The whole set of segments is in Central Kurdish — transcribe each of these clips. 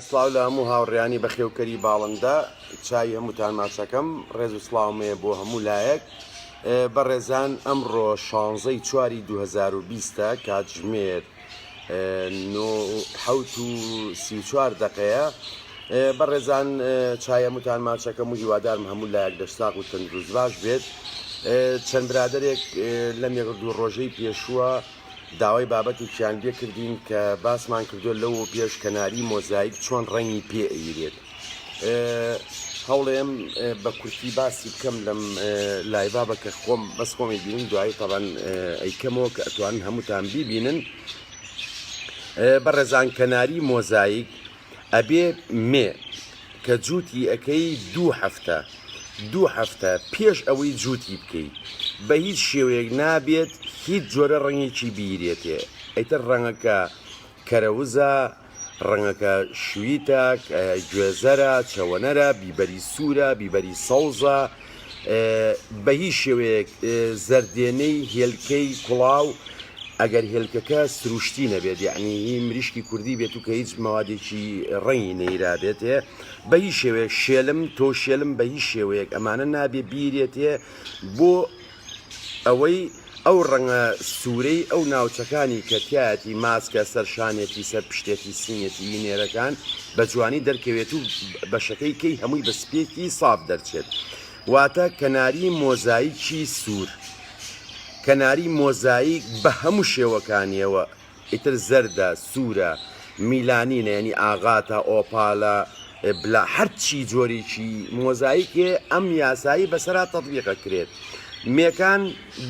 سڵاو لە هەموو هاوڕێیانی بەخێوکەری باڵندە، چاوی هەمووتان ماچەکەم، ڕێز و سڵاوم هەیە بۆ هەموو لایەک. بەڕێزان ئەمڕۆ شانزەی چواری 2020 ە کاتژمێر نۆ حەوت و 34 دەقەیە. بەڕێزان چای هەمووتان ماچەکەم و هیوادارم هەموو لایەک لەش ساغ و تەندروست باش بێت. چەند برادەرێک لەم یەک دوو ڕۆژەی پێشووە داوای بابەتێکیان لێ کردین کە باسمان کردووە لەوە پێش کەناری مۆزایک چۆن ڕەنگی پێ ئەیرێت. هەوڵێم بە کورتی باسی بکەم لەم live ا بە کە خۆم بەس خۆمی بینم دوایی تەبەن ئەیکەمەوە کە ئەتوانن هەمووتان بیبینن. بەڕێزان کەناری مۆزایک ئەبێ مێ کە جووتی ئەکەی دوو هەفتە دوو هەفتە پێش ئەوەی جووتی بکەی بە هیچ شێوەیەک نابێت هیچ جۆرە ڕەنگێکی بیرێتێ ئەیتر ڕەنگەکە کەرەوزە ڕەنگەکە شویتە گوێزەرە چەوەنەرە بیبەری سوورە بیبەری سەوزە بە هیچ شێوەیەک زەردێنەی هێلکەی کوڵاو ئەگەر هێلکەکە سروشتی نەبێت یعنی هی مریشکی کوردی بێت و کە هیچ مەوادێکی ڕەنگی نەیرابێتێ بە هیچ شێوەیەک شێلم تۆ شێلم بە هیچ شێوەیەک ئەمانە نابێ بیرێتێ بۆ ئەوەی ئەو ڕەنگە سوورەی ئەو ناوچەکانی کە تیایەتی ماسکە سەر شانێتی سەر پشتێتی سینگێتی ی نێرەکان بە جوانی دەرکەوێت و بەشەکەی کەی هەمووی بە سپیەکی ساف دەرچێت واتە کەناری مۆزایکی سوور کەناری مۆزایک بە هەموو شێوەکانیەوە ئیتر زەردە، سوورە، میلانینە یانی ئاغاتە، ئۆپالە، بلا هەرچی جۆرێکی مۆزایکێ ئەم یاسایی بەسەرا تەتبیق ئەکرێت. مێکان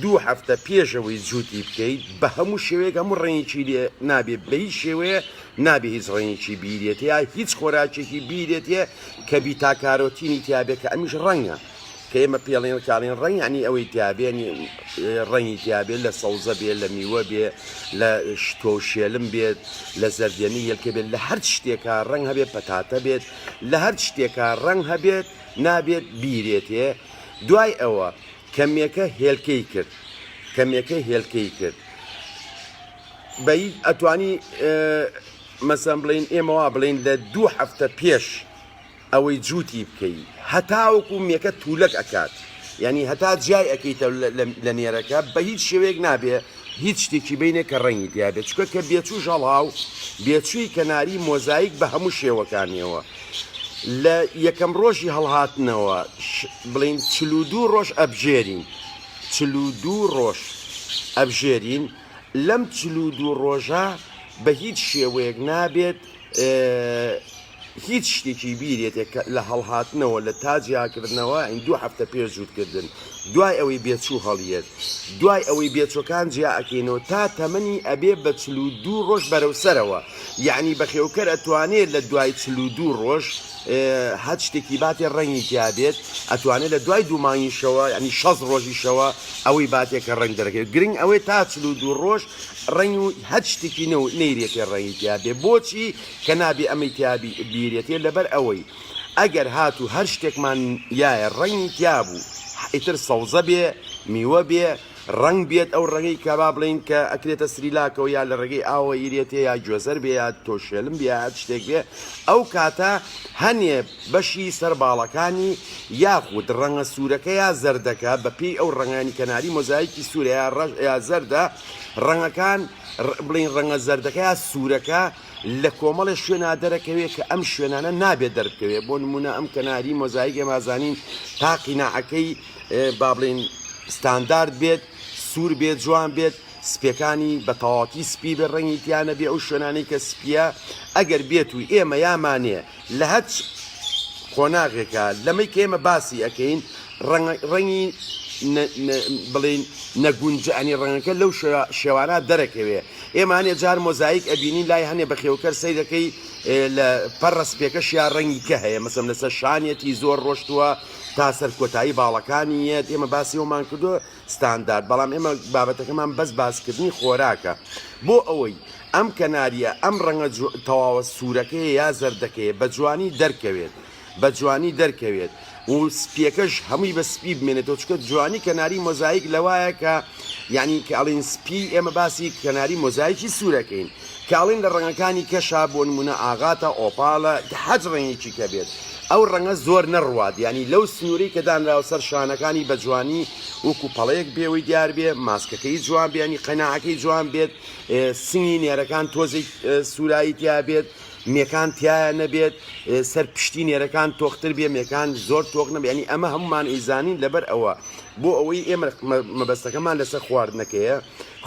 دوو هەفتە پێش ئەوەی جووتی بکەیت بە هەموو شێوەیەک هەموو ڕەنگێکی لێ نابێ بە هیچ شێوەیە نابێ هیچ ڕەنگێکی بیرێتێ یا هیچ خۆراکێکی بیرێتێ کە بیتاکارۆتینی تیابێ کە ئەمیش ڕەنگە. کە ئێمە پێڵین کاڵین ڕەنگ یعنی ئەوەی تیابێ ڕەنگی تیابێ لە سەوزە بێ لە میوە بێ لە شتۆ شێلم بێت لە زەردێنی یەلکە بێت لە هەر شتێکا ڕەنگ هەبێت پەتاتە بێت لە هەر شتێکا ڕەنگ هەبێت نابێت بیرێتێ دوای ئەوە کەمێکە هێلکەی کرد کەمێکە هێلکەی کرد بەی ئەتوانی مەسەن بڵین ئێمە وا بڵین لە دوو هەفتە پێش ئەوەی جووتی بکەی هەتاوەکو مێکە تولەک ئەکات یانی هەتا جیای ئەکەیتە لە نێرەکە بە هیچ شێوەیەک نابێ هیچ شتێکی بینێ کە ڕەنگی تیا بێت چونکە کە بێچوو ژەڵاو بێچووی کەناری مۆزایک بە هەموو شێوەکانیەوە لە یەکەم ڕۆژی هەڵهاتنەوە بڵین 42 ڕۆژ ئەبژێرین 42 ڕۆژ ئەبژێرین لەم 42 ڕۆژە بە هیچ شێوەیەک نابێت هیچ شتێکی بیرێتێ کە لە هەڵهاتنەوە لە تا جیاکردنەوە این دوو هەفتە پێش جووتکردن دوای ئەوەی بێچوو هەڵیەت دوای ئەوەی بێچۆکان جیا ئەکەینەوە تا تەمەنی ئەبێ بە 42 ڕۆژ بەرەو سەرەوە یعنی بەخێوکەر ئەتوانێت لە دوای 42 ڕۆژ هەر شتێکی باتێ ڕەنگی تیا بێت ئەتوانێت لە دوای دوو مانگیشەوە ینی 6 ڕۆژیشەوە ئەوەی باتێ کە ڕەنگ دەرەکەوێت گرنگ ئەوەی تا 42 ڕۆژ ڕەنگ و هەر شتێکی نەو نەیرێتێ ڕەنگی تیا بێ بۆچی کە نابێ ئەمەی تیا بیرێتێ لەبەر ئەوەی ئەگەر هاتوو هەر شتێکمان یایە ڕەنگی تیا بوو ئیتر سەوزە بێ میوە بێ ڕەنگ بێت ئەو ڕەنگەی کە با بڵێین کە ئەکرێتە سریلاکەوە یا لە ڕێگەی ئاوە ئیرێتێ یا گوێزەر بێ یا تۆشێلم بێ یا هەر شتێک بێ ئەو کاتە هەنێ بەشی سەر باڵەکانی یاخود ڕەنگە سوورەکە یا زەردەکە بە پێی ئەو ڕەنگانی کەناری مۆزایکی سوورە یا ڕەش یا زەردە ڕەنگەکان بڵێین ڕەنگە زەردەکە یا سوورەکە لە کۆمەڵێ شوێنا دەرەکەوێ کە ئەم شوێنانە نابێت دەربکەوێ بۆ نمونە ئەم کەناری مۆزایک ئێمە زانین تا قیناعەکەی با بڵێین ستاندارد بێت سوور بێت جوان بێت سپیەکانی بە تەواوەتی سپی بێ ڕەنگی تیا نەبێ ئەو شوێنانەی کە سپیە ئەگەر بێت و ئێمە یامانێ لە هەچ قۆناغێکە لەمەی کە ئێمە باسی ئەکەین ڕەنگی بڵین نەگونجانی ڕەنگەکە لەو شێوانە دەرەکەوێ ئێمە هەنێ جار مۆزایک ئەبینین لای هەنێ بەخێوکەر سەیرەکەی لە پەڕە سپیەکەشیا ڕەنگی کە هەیە مەسەم لەسەر شانیەتی زۆر ڕۆشتووە تا سەر کۆتایی باڵەکانی یەت ئێمە باسی ئەومان کردو ستاندارد بەڵام ئێمە بابەتەکەمان بەس باسکردنی خۆراکە بۆ ئەوەی ئەم کەناریە ئەم ڕەنگە تەواوە سوورەکەیە یا زەردەکەیە بە جوانی دەرکەوێت. بە جوانی دەرکەوێت و سپیەکەش هەمووی بە سپی بمێنێتەوە چونکە جوانی کەناری مۆزایک لەوایە کە یعنی کە ئەڵێن سپی ئێمە باسی کەناری مۆزایکی سوورەکەین کە ئەڵێن لە ڕەنگەکانی کەشا بۆ نمونە ئاغاتە ئۆپالە هەچ ڕەنگێکی کە بێت ئەو ڕەنگە زۆر نەڕوات یعنی لەو سنوورەی کە دانراوە سەر شانەکانی بە جوانی وەکو پەڵەیەک بێوەی دیار بێ ماسکەکەی جوان بێ ینی قەناعەکەی جوان بێت سنگی نێرەکان تۆزێک سوورایی تیا بێت مێکان تیایا نەبێت سەر پشتی نێرەکان تۆختر بێ مێکان زۆر تۆخ نەبێ ینی ئەمە هەمومان ئەیزانین لەبەر ئەوە بۆ ئەوەی ئێمە مەبەستەکەمان لەسەر خواردنەکەیە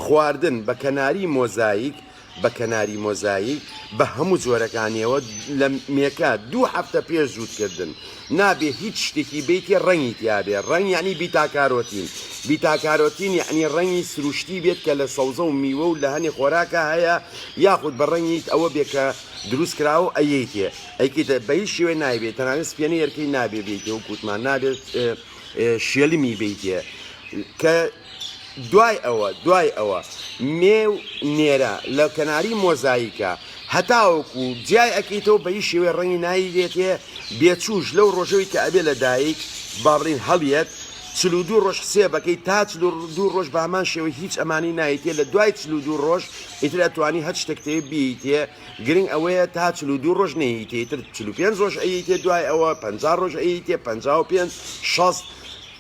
خواردن بە کەناری مۆزایک بە کەناری مۆزایک بە هەموو جۆرەکانیەوە لە مێکە دوو هەفتە پێش جووتکردن نابێ هیچ شتێکی بیتێ ڕەنگی تیابێ ڕەنگ یعنی بیتاکارۆتین بیتاکارۆتین یعنی ڕەنگی سروشتی بێت کە لە سەوزە و میوە و لە هەنێ خۆراکە هەیە یاخود بە ڕەنگی ئەوە بێ کە دروست کراوە و ئەیەیتێ ئەیکەیتە بە هیچ شێوەیە نایبێ تەنانەت سپێنەی ئەرکەی نابێ بیتێ وەک وتمان نابێت شێلمی بیتێ کە دوای ئەوە دوای ئەوە مێ و نێرە لە کەناری مۆزاییکە هەتاوەکو جیای ئەکەیتەوە بە هیچ شێوەیە ڕەنگی نایدێتێ بێچووش لەو ڕۆژەوەی کە ئەبێ لە دایک با بڵێین هەڵیەت 42 ڕۆژ حسێبەکەی تا 42 ڕۆژ بە هەمان شێوە هیچ ئەمانی نایتێ لە دوای 42 ڕۆژ ئیتر ئەتوانی هەر شتێک تێ بیتێ گرنگ ئەوەیە تا 42 ڕۆژ نەیتێ ئیتر 45 ڕۆژ ئەیتێ دوای ئەوە 50 ڕۆژ ئەیتێ 55 60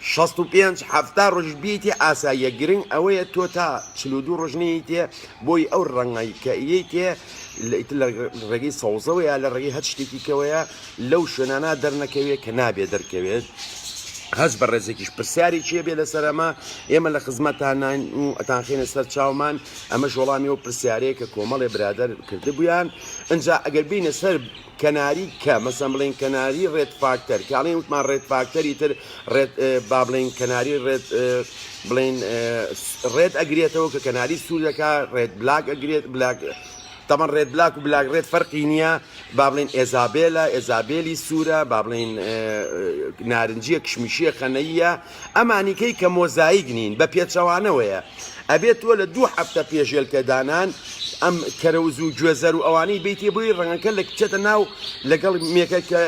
65 70 ڕۆژ بیتێ ئاساییە گرنگ ئەوەیە تۆ تا 42 ڕۆژ نەیتێ بۆی ئەو ڕەنگەی کە ئەیتێ ئیتر لە ڕێگەی سەوزەوە یا لە ڕێگەی هەر شتێکی کەوەیە لەو شوێنانە دەرنەکەوێت کە نابێ دەرکەوێت. هەست بە ڕێزێکیش پرسیاری چێ بێ لەسەر ئەمە ئێمە لە خزمەتانین و ئەتانخێنە سەر چاومان ئەمەش وەڵامی ئەو پرسیارەیە کە کۆمەڵێ برادەر کردبوویان ئینجا ئەگەر بینە سەر کەناری کە مەسەن بڵێن کەناری red factor کاڵین وتمان red factor ی تر red با بڵێن کەناری red بڵێن red ئەگرێتەوە کە کەناری سوور دەکا red black ئەگرێت black تەمان red black و black red فەرقی نییە با بڵێن ئێزابێلە ئێزابێلی سوورە با بڵێن نارنجیە کشمیشیە خەنەیە ئەمانیکەی کە مۆزایک نین بە پێچەوانەوەیە ئەبێت تۆ لە دوو هەفتە پێش هێلکە دانان ئەم کەرەوز و گوێزەر و ئەوانەی بیتێ بۆی ڕەنگەکە لە بچێتە ناو لەگەڵ مێکە کە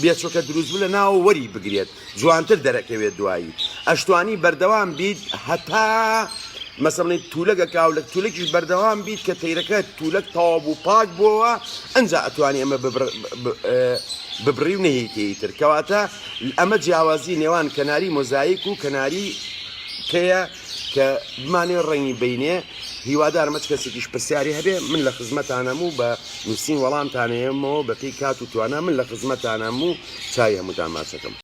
بێچۆکە دروست بوو لە ناوە وەری بگرێت جوانتر دەرەکەوێت دوایی ئەشتوانی بەردەوام بیت هەتا مەسەڵی تولەک ئەکا و لە تولەکیش بەردەوام بیت کە تەیرەکە تولەک تەواو بوو پاک بۆوە ئەنجا ئەتوانی ئەمە ببڕی و نەهیتێ ئیتر کەواتە ئەمە جیاوازی نێوان کەناری مۆزایک و کەناری کەیە کە بمانەوێ ڕەنگی بینێ هیوادارم هەچ کەسێکیش پرسیاری هەبێ من لە خزمەتانم و بە نووسین وەڵامتانەیەمەوە بەپێی کات و توانا من لە خزمەتانم و چاوی هەمووتان ماچەکەم.